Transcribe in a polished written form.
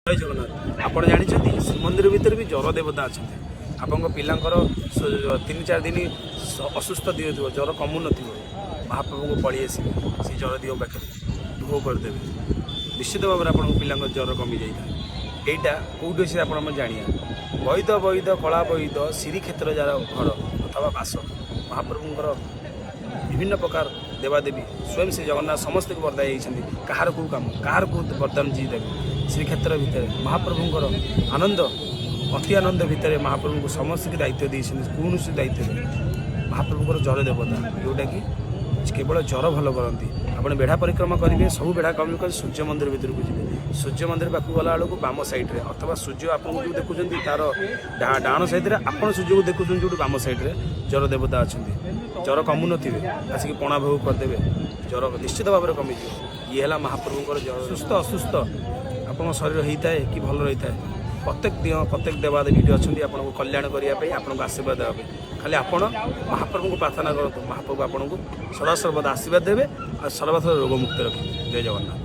ଜୟ ଜଗନ୍ନାଥ। ଆପଣ ଜାଣିଛନ୍ତି, ଶ୍ରୀମନ୍ଦିର ଭିତରେ ବି ଜ୍ୱର ଦେବତା ଅଛନ୍ତି। ଆପଣଙ୍କ ପିଲାଙ୍କର 3-4 ଦିନ ଅସୁସ୍ଥ ଦେହ ଥିବ, ଜ୍ୱର କମୁନଥିବ, ମହାପ୍ରଭୁଙ୍କୁ ପଳେଇ ଆସିବେ, ସେ ଜ୍ୱର ଦିଅ ପାଖରେ ଭୋଗ କରିଦେବେ। ନିଶ୍ଚିତ ଭାବରେ ଆପଣଙ୍କ ପିଲାଙ୍କ ଜ୍ୱର କମିଯାଇଥାଏ। ଏଇଟା କେଉଁଠି ଅଛି ଆପଣ ଆମେ ଜାଣିବା। ବୈଦ ବୈଦ କଳା ବୈଦ, ଶ୍ରୀକ୍ଷେତ୍ର ଯାର ଘର ଅଥବା ବାସ। ମହାପ୍ରଭୁଙ୍କର ବିଭିନ୍ନ ପ୍ରକାର ଦେବାଦେବୀ, ସ୍ୱୟଂ ଶ୍ରୀ ଜଗନ୍ନାଥ ସମସ୍ତଙ୍କୁ ବରଦାନ ହେଇଛନ୍ତି। କାହାର କେଉଁ କାମ, କାହାର କେଉଁ ବରଦାନ ଯିଏ ଦେବେ। ଶ୍ରୀକ୍ଷେତ୍ର ଭିତରେ ମହାପ୍ରଭୁଙ୍କର ଆନନ୍ଦ, ଅତି ଆନନ୍ଦ ଭିତରେ ମହାପ୍ରଭୁଙ୍କୁ ସମସ୍ତଙ୍କୁ ଦାୟିତ୍ୱ ଦେଇଛନ୍ତି। କୌଣସି ଦାୟିତ୍ୱ ଦେବେ ମହାପ୍ରଭୁଙ୍କର ଜ୍ୱର ଦେବତା, ଯେଉଁଟାକି କେବଳ ଜ୍ୱର ଭଲ କରନ୍ତି। ଆପଣ ବେଢ଼ା ପରିକ୍ରମା କରିବେ, ସବୁ ବେଢ଼ା କମି କରି ସୂର୍ଯ୍ୟ ମନ୍ଦିର ଭିତରକୁ ଯିବେ। ସୂର୍ଯ୍ୟ ମନ୍ଦିର ପାଖକୁ ଗଲା ବେଳକୁ ବାମ ସାଇଡ଼୍ରେ ଅଥବା ସୂର୍ଯ୍ୟ ଆପଣଙ୍କୁ ଯେଉଁ ଦେଖୁଛନ୍ତି ତାର ଡାହାଣ ସାଇଡ଼୍ରେ, ଆପଣ ସୂର୍ଯ୍ୟକୁ ଦେଖୁଛନ୍ତି ଯେଉଁଠି, ବାମ ସାଇଡ଼୍ରେ ଜ୍ୱର ଦେବତା ଅଛନ୍ତି। ଜ୍ୱର କମୁନଥିବେ, ଆସିକି ପଣା ଭୋଗ କରିଦେବେ, ଜ୍ୱର ନିଶ୍ଚିତ ଭାବରେ କମିଯିବ। ଇଏ ହେଲା ମହାପ୍ରଭୁଙ୍କର ଜ୍ୱର। ସୁସ୍ଥ ଅସୁସ୍ଥ ଆପଣଙ୍କ ଶରୀର ହେଇଥାଏ କି ଭଲ ରହିଥାଏ, ପ୍ରତ୍ୟେକ ଦିନ ପ୍ରତ୍ୟେକ ଦେବାଦେବୀ ଏଠି ଅଛନ୍ତି ଆପଣଙ୍କୁ କଲ୍ୟାଣ କରିବା ପାଇଁ, ଆପଣଙ୍କୁ ଆଶୀର୍ବାଦ ଦେବା ପାଇଁ। ଖାଲି ଆପଣ ମହାପ୍ରଭୁଙ୍କୁ ପ୍ରାର୍ଥନା କରନ୍ତୁ, ମହାପ୍ରଭୁ ଆପଣଙ୍କୁ ସଦାସର୍ବଦା ଆଶୀର୍ବାଦ ଦେବେ ଆଉ ସର୍ବଥା ରୋଗମୁକ୍ତ ରଖିବେ। ଜୟ ଜଗନ୍ନାଥ।